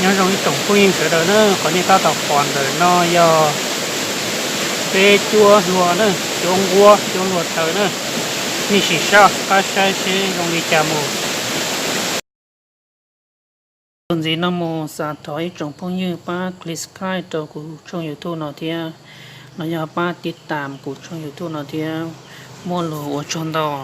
Nyob zoo ib tsoom phooj ywg sawv daws na, qhov nej tab tom pom ntawm no yog peb cuab hlua na, cuab nquab cuab hlua taws na. Nej sim saib, pab saib seb zoo li cas mus. Txuas ntxiv no mus xav thov ib tsoom phooj ywg pab click subscribe rau kuv tshooj YouTube no thiab, los yog pab tiv tam kuv tshooj YouTube no thiab. Muaj lus ua tsaug ntau.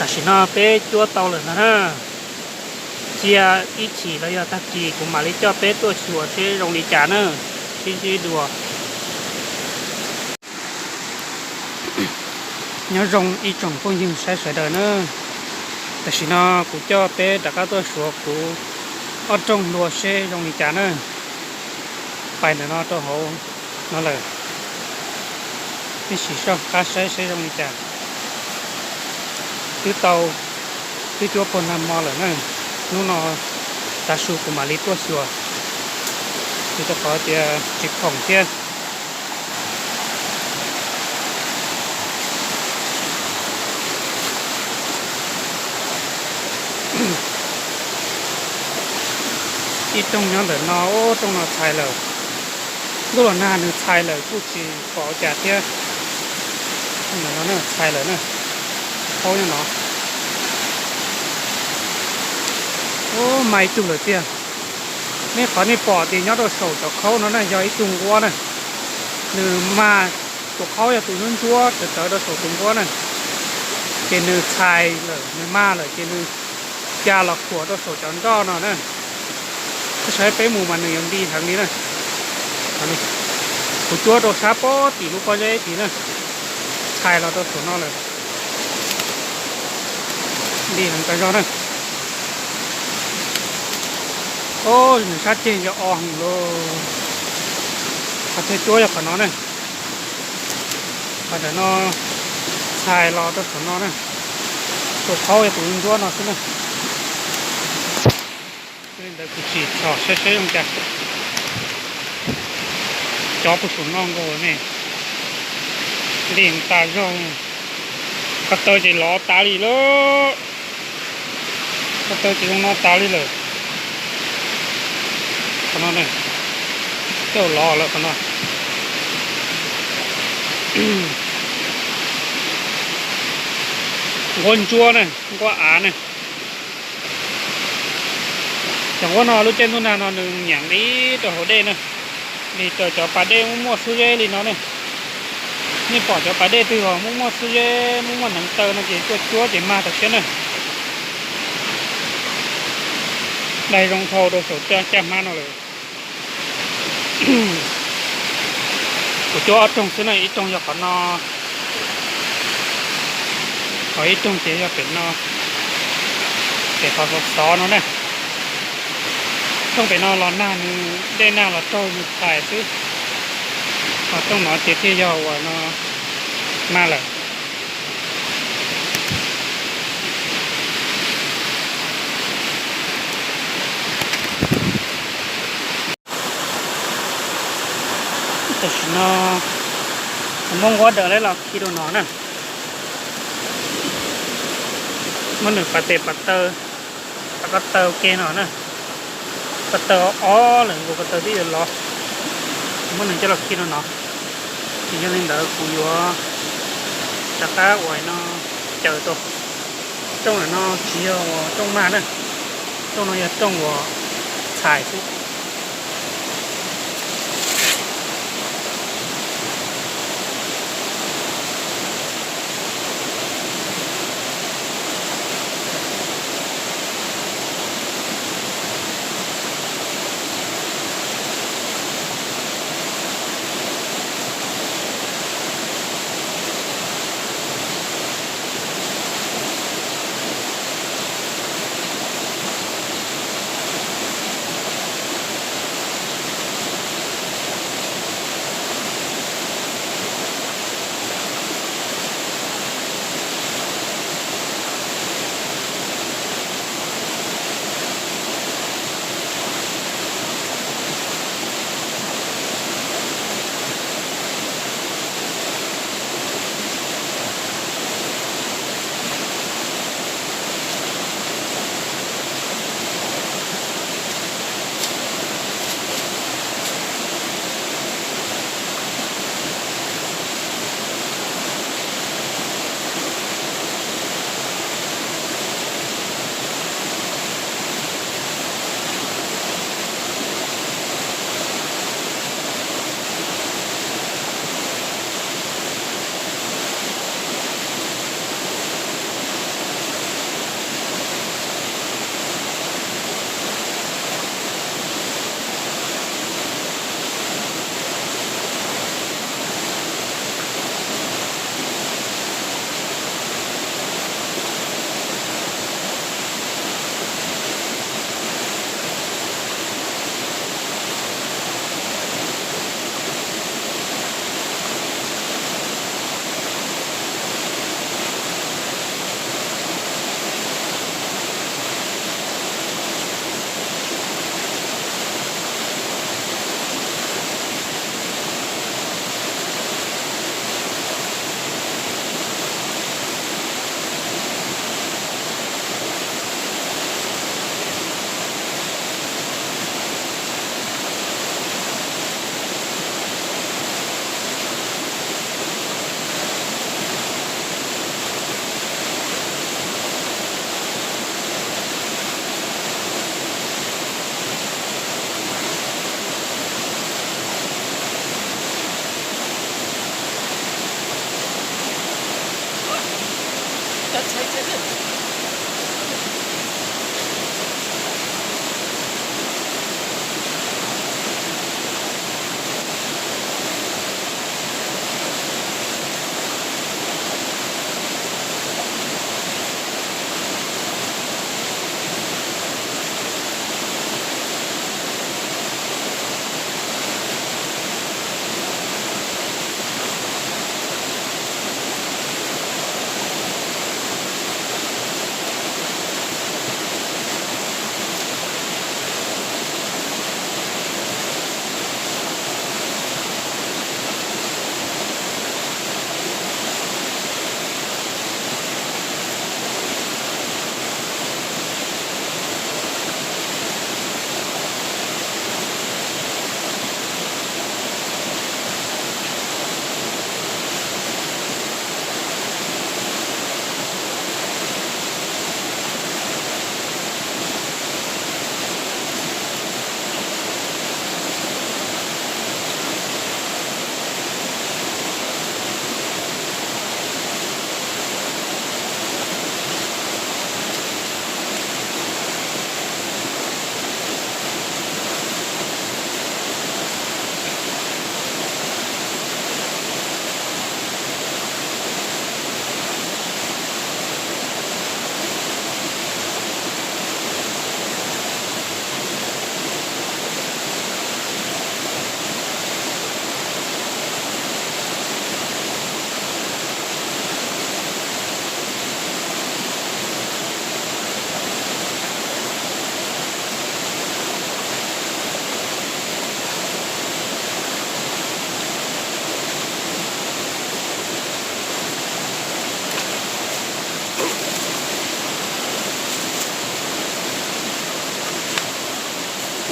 Tam sim no peb cuab tau lawm ntag na. Cia ib chim los yog tag kis kuv mam li coj peb tuaj xyuas seb zoo li cas na. Sib ntsib dua. Nyob zoo ib tsoom phooj ywg saib sawv daws na. Tam sim no kuv coj peb rov qab tuaj xyuas kuv ob rooj hlua seb zoo li cas na. Pais ntawm no rau hauv no lawm. Ib sim soj qab saib seb zoo li cas. Twb tau, twb cuab puag nag hmo lawm na. Hnub no tav su kuv mam li tuaj xyuas, vim rau qhov tias tsis khoom thiab. Ib rooj nyob ntawm no, ub, rooj no txhais lawm. Ntuj los nag nws txhais lawm kuj tsis pom cas thiab. Txhais lawm na, qhaub nyob no. Ub, mag ib tug lawm tiag. Nej qhov nej pom tias nyob rau saum cov qhaub no na yog ib tug nquab na. Nws mag, tus qhaub yog tus ntsuab ntsuab tawv tawv rau saum tus nquab na. Ces nws txhais lawm, nws mag lawm ces nws ya los khuam rau saum cov nroj no na. Peb saib peb mus mas nws yuav nti heev li na. Kuv cuab rau sab pob tim lub pob zeb tid na, txhais los rau saum no lawm. Nti heev tas zog na. Ub, nws sab ceg yog o heev lauj. Qhov thiaj cuab yog qhov no na. Qhov ntawm no txhais los rau saum no na. Tus qhaub yog tus ntsuab no xwb na. Li ntawd kuv tsis txhom saib saib zoo cas. Cov puag saum no nkaus ne. Nti tas zog. Ko taw ces lov tas li lawm. Ko taw ces zoo no tas li lawm. Qhov no ne, tej zaum lov lawm qhov no. Nquab ntsuab ne, nquab av ne. Cov nquab no lub caij ntuj nag no nws nyiam nqis rau hauv dej na, nqis raws cov pas dej muaj muaj xub zeb li no ne. Nej pom cov pas dej twg uas muaj muaj xub zeb, muaj muaj hneev taw no ces tuaj cuab ces mag tau siab na. Dai zoo dhau rau saum caj hmab no lawm. Kuv cuab ob rooj xwb na, ib rooj yog qhov no, ho ib rooj ces yog pem no, pem qhov xov xov no na. Rooj pem no los nag nws, dej nag los raug nws txhais xwb, ho rooj no ces thiaj yog uas no mag lawm. Tam sim no kuv muab nquab daws los khi rau no na. Muab nws pas tes pas taw, pas ko taw ua ke no na. Ko taw ob lawm, nkaus ko taw twb yuav lov. Muab nws coj los khi rau no. Ces yog li ntawd kuv yuav rov qab uas no caws rau. Rooj ntawm no tsis yog uas rooj mag na, rooj no yog rooj uas txhais xwb.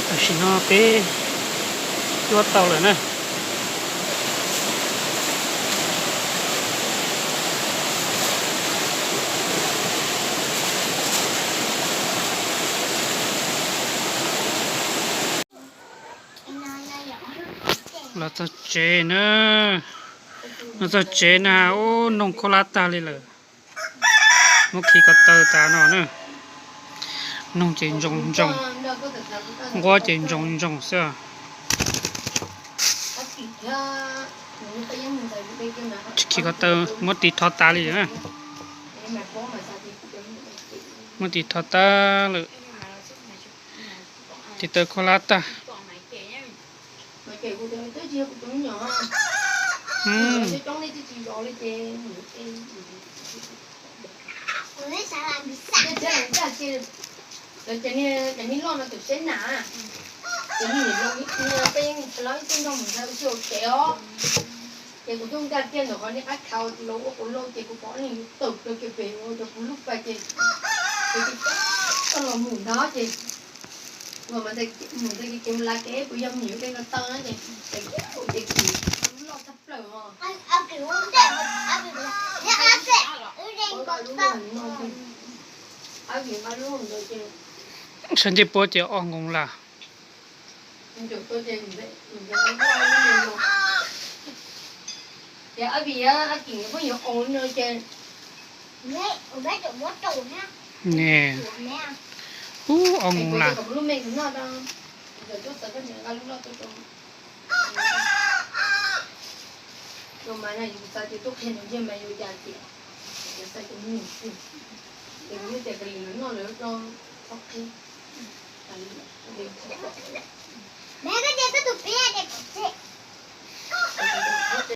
Tam sim no peb cuab tau lawm na. Los txog tsev na, los txog tsev na, ub, noog khaub hlab tag li lawm. Muab khi ko taw tas no na, noog ces ntsoos ntsoos, nquab ces ntsoos ntsoos xwb. Tsis khi ko taw, muab tis rho tas li na. Muab tis rho tas lawm. Tis taw khaub hlab tag. Ces kuv tuaj nkag kiag ntawm qhov niag qab khaus los ua quav lauj ces kuv pom ob leeg tawm plaws kiag pem ua rau kuv lub pas ces, ces tib co los mus ntag ces, ua mus ntawd ces mus lav kev kuv yog me nyuam dej no taw na ces, ces kuv lub loj tshaj plaws os. Sab ncej puab ces ob nkoos las. Ces ob vim, ob kim pheej yuav ua no ces, ne, ub, ob nkoos las. Mas yus xav tias tuaj qhia nws ntsia mas yus cas tias, yus xav tias nws, ces kuv yeej tias kom lwm nws noj lawm rau qhov qhia.